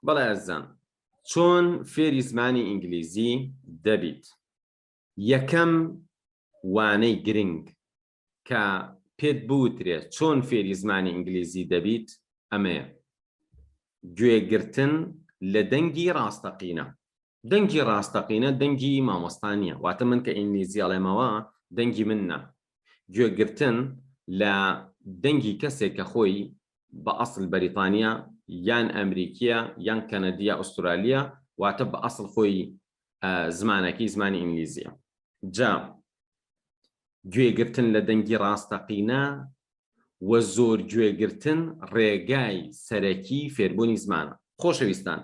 بەڵێ ئەزیزان چۆن فێری زمانی ئینگلیزی دەبیت؟ یەکەم وانەی گرنگ کە پێت بوترێ چۆن فێری زمانی ئینگلیزی دەبیت ئەمەیە، گوێگرتن لە دەنگی ڕاستەقینە. دەنگی ڕاستەقینە دەنگی مامۆستا نییە، واتە من کە ئینگلیزی ئەڵێمەوە دەنگی من نا. گوێگرتن لە دەنگی کەسێک کە خۆی بە ئەسڵ بەریتانییە یان ئەمریکییە یان کەنەدییە ئوسترالییە، واتە بە ئەسڵ خۆی زمانەکەی زمانی ئینگلیزییە. جا گوێگرتن لە دەنگی ڕاستەقینە و زۆر گوێگرتن ڕێگای سەرەکی فێربوونی زمانە. خۆشەویستان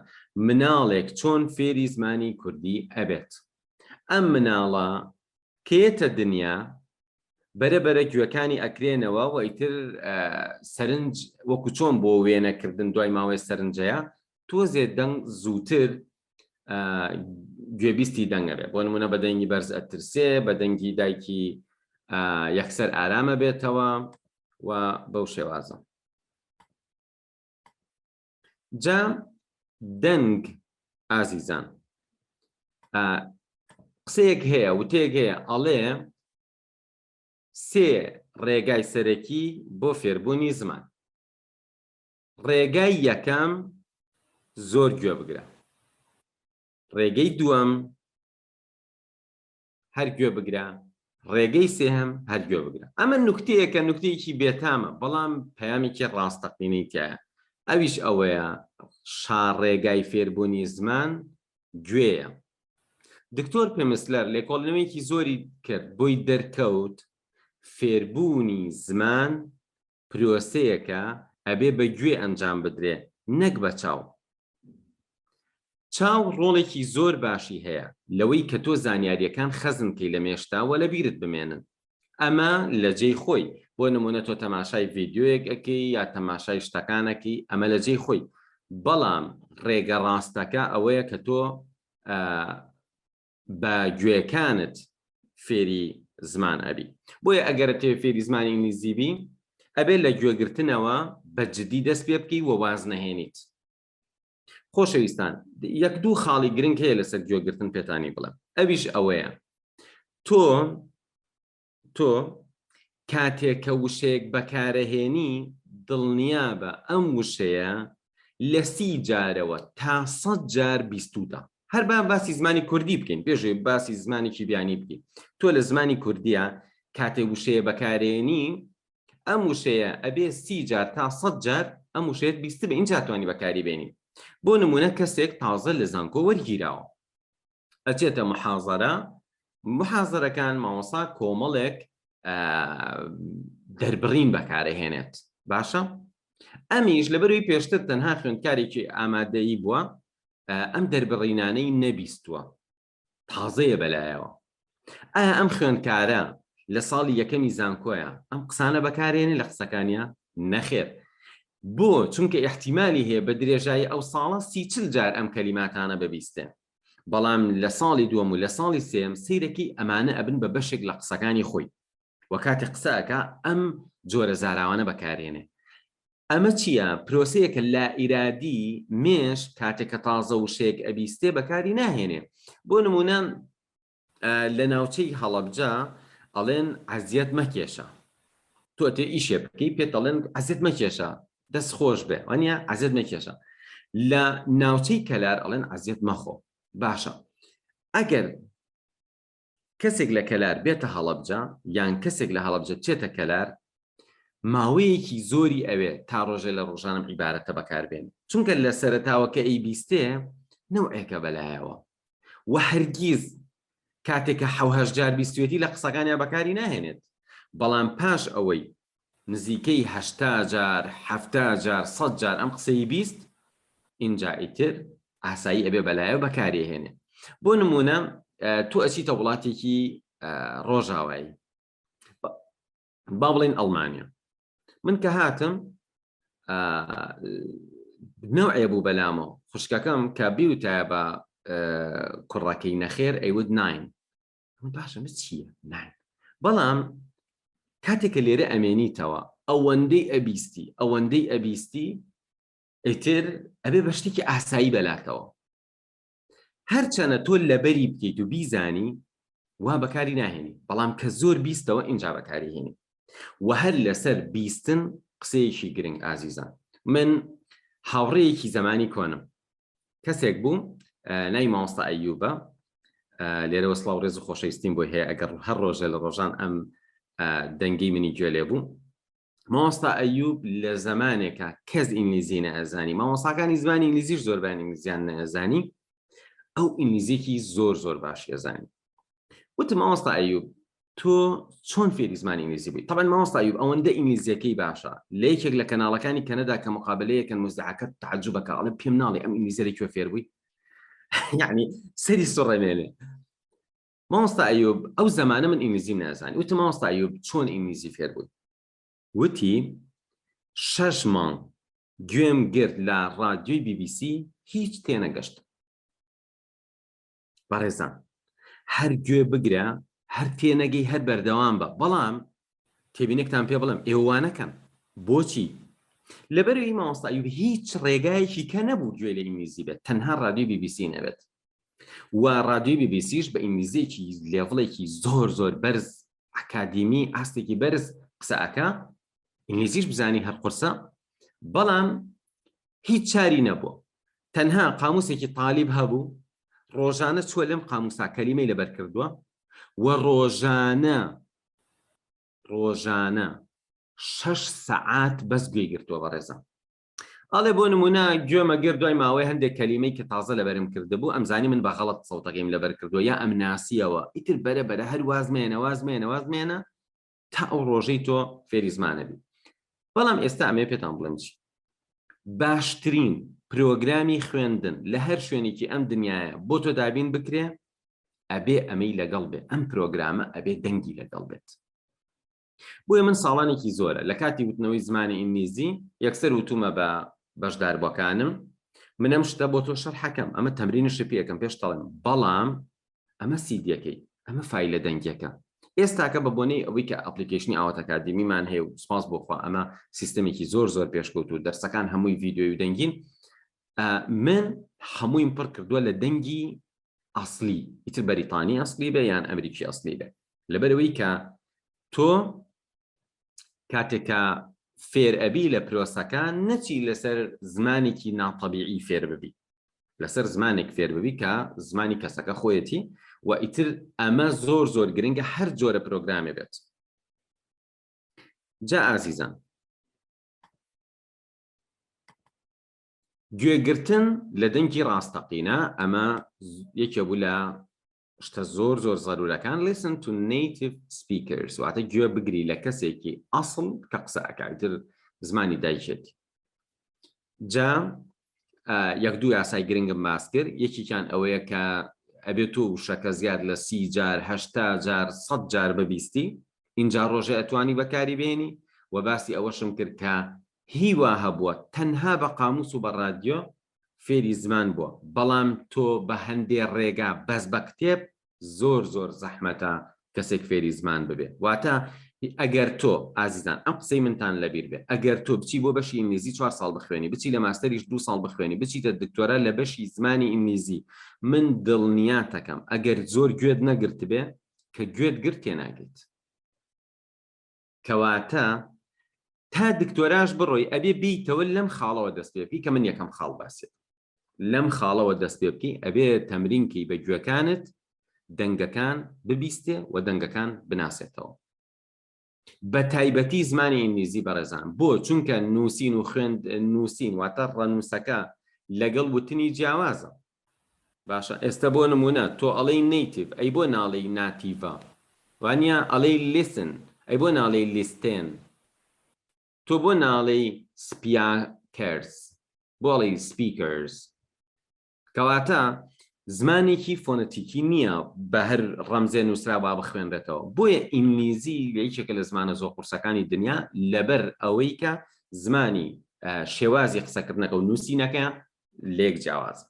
مناڵێک چۆن فێری زمانی کوردی ئەبێت؟ ئەم مناڵە کە یەتە دنیا بەرە بەرە گوێکانی ئەکرێنەوە و ئیتر سەرنج وەکو چۆن بۆ وێنەکردن دوای ماوەی سەرنجەیە تۆزێ دەنگ زووتر گوێبیستی دەنگە بێ بۆ نمونە بە دەنگی بەرز ئەترسێ بە دەنگی دایکی یەکسەر ئارامە بێتەوە و بەو شێوازە جا دەنگ ئازیزان قسەیەک هەیە وتەیەک هەیە ئەڵێ سێ ڕێگای سەرەکی بۆ فێربوونی زمان ڕێگای یەکەم زۆر گوێ بگرە ڕێگەی دووەم هەر گوێ بگرە ڕێگەی سێهەم هەر گوێ بگرە ئەمە نوکتەیەکە نوکتەیەکی بێتامە بەڵام پەیامێکی ڕاستەقینەی تایە ئەویش ئەوەیە شاڕێگای فێربوونی زمان گوێیە دکتۆر پێمسلەر لێکۆڵینەوەیەکی زۆری کرد بۆی دەرکەوت فێربوونی زمان پرۆسەیەکە ئەبێ بە گوێ ئەنجام بدرێ نەک بە چاو. چاو ڕۆڵێکی زۆر باشی هەیە لەوەی کە تۆ زانیاریەکان خەزن کەی لە مێشتا وە لە بیرت بمێنن. ئەمە لە جێی خۆی، بۆ نمونە تۆ تەماشای ڤیدیۆیەک ئەکەی یا تەماشای شتەکان ئەکەی ئەمە لە جێی خۆی، بەڵام ڕێگە ڕاستەکە ئەوەیە کە تۆ بە گوێکانت فێری زمان ئەبی بۆیە ئەگەر ئەتەوێ فێری زمانی ئینگلیزی بی ئەبێ لە گوێگرتنەوە بە جدی دەست پێ بکەی و واز نەهێنیت خۆشەویستان یەک دوو خاڵی گرنگ هەیە لەسەر گوێگرتن پێتانی بڵێم ئەویش ئەوەیە تۆ تۆ کاتێک کە وشەیەک بەکارەهێنی دڵنیابە ئەم وشەیە لە سی جارەوە تا سەد جار بیستوتە. هەر با باسی زمانی کوردی بکەین پێش ئەوەی باسی زمانێکی بیانی بکەین. تۆ لە زمانی کوردیە کاتێک وشەیە بەکارێنی ئەم وشەیە ئەبێ سی جار تا سەد جار ئەم وشەیەت بیستبێ ئینجا توانی بەکاری بێنی. بۆ نمونە کەسێک تازە لە زانکۆ وەرگیراوە ئەچێتە محازەرە محازەرەکان مامۆسا کۆمەڵێک دەربڕین بەکارەهێنێت باشە ئەمیش لەبەروی پێشتر تەنها خوێندکارێکی ئامادەیی بووە ئەم دەربڕینانەی نەبیستووە تازەیە بەلایەوە ئایا ئەم خوێندکارە لە ساڵی یەکەمی زانکۆیە ئەم قسانە بەکارێنێ لە قسەکانیا؟ نەخێر. بۆ؟ چونکە ئیحتیمالی هەیە بە درێژایی ئەو ساڵە سی چل جار ئەم کەلیماتانە ببیستێ. بەڵام لە ساڵی دووەم و لە ساڵی سێیەم سەیرەکەی ئەمانە ئەبن بە بەشێک لە قسەکانی خۆی و کاتێ قسە ئەکا ئەم جۆرە زاراوانە بەکارێنێ. ئەمە چییە؟ پرۆسەیەکە لائیرادی مێشک کاتێک کە تازە وشەیەک ئەبیستێ بەکاری ناهێنێ. بۆ نموونە لە ناوچەی هەڵەبجە ئەڵێن عەزیەت مەکێشە تۆ ئەتێ ئیشێ بکەی پێت ئەڵێن عەزیەت مەکێشە دەست خۆش بێ وانە عەزیەت مەکێشە لە ناوچەی کەلار ئەڵێن عەزیەت مەخۆ باشە ئەگەر کەسێک لە کەلار بێتە هەڵەبجە یان کەسێک لە هەڵەبجە بچێتە کەلار ماوەیەکی زۆری ئەوێ تا ڕۆژێ لە ڕۆژانم عیبارەتە بەکاربێن چونکە لە سەرەتاوە کە ئەیبیستێ نەوعێکە بەلایەوە و هەرگیز کاتێک کە حەو هەشت جار بیستوێتی لە قسەکانیا بەکاری ناهێنێت بەڵام پاش ئەوەی نزیکەی هەشتا جار حەفتا جار سەد جار ئەم قسەی 20 ئینجا ئیتر ئاسایی ئەبێ بەلایە و بەکاری هێنێ بۆ نمونە تۆ ئەچیتە وڵاتێکی ڕۆژاوایی با بڵێن ئەڵمانیا من کە هاتم نەوعێ بوو بەلامەوە خوشکەکەم کە بیوتایە بە کوڕەکەی نەخێر ئەیوت ناین باشە من چییە ناین بەڵام کاتێک کە لێرە ئەمێنیتەوە ئەوەندەی ئەبیستی ئەوەندەی ئەبیستی. ئیتر ئەبێ بە شتێکی ئاسایی بەلاتەوە. هەرچەنە تۆ لەبەری بکەیت و بیزانی وا بەکاری ناهێنی، بەڵام کە زۆر بیستەوە ئینجا بەکاری هێنی. وە هەر لەسەر بیستن قسەیەکی گرنگ ئازیزان، من هاوڕێیەکی زەمانی کۆنم کەسێک بوو ناوی مامۆستا ئەیوبە، لێرەوە سڵاو ڕێز و خۆشەویستیم بۆی هەیە ئەگەر هەر ڕۆژێ لە ڕۆژان ئەم دەنگەی منی گوێ لێ بوو. مامۆستا ئەیوب لە زەمانێکا کەس ئینگلیزی نەئەزانی، مامۆستاکانی زمانی ئینگلیزیش زۆربیان ئینگلیزیان نەئەزانی، ئەو ئینگلیزیەکی زۆر زۆر باشی ئەزانی. وتم مامۆستا ئەیوب تۆ چۆن فێری زمانی ئینگلیزی بووی؟ تەبعەن مامۆستا ئەیوب ئەوەندە ئینگلیزیەکەی باشە لە یەکێک لە کەناڵەکانی کەنەدا کە مقابلەیەکەن موزیعەکە تەعجوبەکە ئەڵێ پێم ناڵێ ئەم ئینگلیزیە لە کوێ فێر بووی؟ یعنی سەری سوڕێمێنێ. مامۆستا ئەیوب ئەو زەمانە من ئینگلیزیم نازانی. وتم مامۆستا ئەیوب چۆن ئینگلیزی فێر بووی؟ وتی شەش مانگ گوێم گرت لە ڕادیۆی بی بی سی هیچ تێنەگەشتم. بەڕێزان هەر گوێ بگرە هەر تێنەگەی هەر بەردەوام بە، بەڵام تێبینێکتان پێ بڵێم ئێوە وا نەکەن. بۆچی؟ لەبەرئەوەی مامۆستا ئەیوب هیچ ڕێگایەکی کە نەبوو گوێ لە ئینگلیزی بێت تەنها ڕادیۆی بی بی سی نەبێت و ڕادیۆی بی بی سیش بە ئینگلیزیەکی level ێکی زۆر زۆر بەرز ئەکادیمی ئاستێکی بەرز قسە ئەکا، ئینگلیزیش بزانی هەر قورسە، بەڵام هیچ چاری نەبوو تەنها قاموسێکی تالیب هەبوو ڕۆژانە چووە لەم قاموسا کەلیمەی لەبەر کردووە و ڕۆژانە ڕۆژانە شەش سەعات بەس گوێی گرتووە بەڕێزان. ئەڵێ بۆ نمونە گوێمە گرت دوای ماوەی هەندێک کەلیمەی کە تازە لەبەرم کردبوو ئەمزانی من بە غەڵەت سەوتەکەیم لەبەر کردووە یا ئەمناسیەوە ئیتر بەرە بەرە هەر واز مێنە واز مێنە واز مێنە تا ئەو ڕۆژەی تۆ فێری زمانە بی. بەڵام ئێستا ئەمەوێ پێتان بڵێم چی باشترین پرۆگرامی خوێندن لە هەر شوێنێکی ئەم دنیایە بۆ تۆ دابین بکرێ ئەبێ ئەمەی لەگەڵ بێ، ئەم پرۆگرامە ئەبێ دەنگی لەگەڵ بێت. بۆیە من ساڵانێکی زۆرە لە کاتی وتنەوەی زمانی ئینگلیزی یەکسەر وتومە بە بەشداربووەکانم من ئەم شتە بۆ تۆ شەرحەکەم، ئەمە تەمرینشت پێ ئەکەم پێش تەڵێم، بەڵام ئەمە سیدیەکەی، ئەمە فایلە دەنگیەکە. ئێستاکە بە بۆنەی ئەوەی کە application ی ئاوات ئەکادیمیمان هەیە و سپاس بۆ خوا ئەمە سیستەمێکی زۆر زۆر پێشکەوتوو، دەرسەکان هەمووی ڤیدیۆی و دەنگین، من هەموویم پڕ کردووە لە دەنگی ئەسلی، ئیتر بەریتانی ئەسلی بێ یان ئەمریکی ئەسلی بێ، لەبەرئەوەی کە تۆ کاتێک کە فێر ئەبی لە پرۆسەکە نەچی لەسەر زمانێکی ناتەبیعی فێر ببی، لەسەر زمانێک فێر ببی کە زمانی کەسەکە خۆیەتی و ئیتر ئەمە زۆر زۆر گرنگە هەر جۆرە پرۆگرامێ بێت. جا ئازیزان گوێگرتن لە دەنگی ڕاستەقینە ئەمە یەکێ بوو لە شتە زۆر زۆر زەرورەکان listen to native speakers واتە گوێ بگری لە کەسێکی ئەسڵ کە قسە ئەکا ئیتر زمانی دایکێتی. جا یەک دوو یاسای گرنگم باس کرد، یەکێکیان ئەوەیە کە ئەبێت تۆ وشەکە زیاد لە 30 جار 80 جار 100 جار ببیستی ئینجا ڕۆژێ ئەتوانی بەکاری بێنی و باسی ئەوەشم کرد کە هیوا هەبووە تەنها بە قاموس و بە ڕادیۆ فێری زمان بووە بەڵام تۆ بە هەندێ ڕێگا بەس بە کتێب زۆر زۆر زەحمەتە کەسێک فێری زمان ببێ واتە ئەگەر تۆ ئازیزان ئەم قسەی منتان لەبیر بێ ئەگەر تۆ بچی بۆ بەشی ئینگلیزی چوار ساڵ بخوێنی بچی لە ماستەریش دوو ساڵ بخوێنی بچیتە دکتۆرا لە بەشی زمانی ئینگلیزی من دڵنیاتەکەم ئەگەر زۆر گوێت نەگرتبێ کە گوێت گرت تێناگەیت کەواتە تا دکتۆراش بڕۆی ئەبێ بیتەوە لەم خاڵەوە دەست پێ بکەی کە من یەکەم خاڵ باسی لەم خاڵەوە دەست پێ بکەی ئەبێ تەمرین کەی بە گوێکانت دەنگەکان ببیستێ و دەنگەکان بناسێتەوە بە تایبەتی زمانی ئینگلیزی بەڕێزان بۆ چونکە نووسین و خوێند نووسین واتە ڕەنووسەکە لەگەڵ وتنی جیاوازە باشە ئێستە بۆ نموونە تۆ ئەڵێی native ئەی بۆ ناڵێی ناتیڤە وانیە ئەڵێی listen ئەی بۆ ناڵێی لیستێن تۆ بۆ ناڵێی سپیاکەرز بۆ ئەڵێی speakers کەواتە زمانێکی فۆنەتیکی نییە بە هەر ڕەمزێ نووسرا با بخوێنرێتەوە بۆیە ئینگلیزی یەکێکە لە زمانە زۆر قورسەکانی دنیا لەبەر ئەوەی کە زمانی شێوازی قسەکردنەکە و نووسینەکە لێک جیاوازە.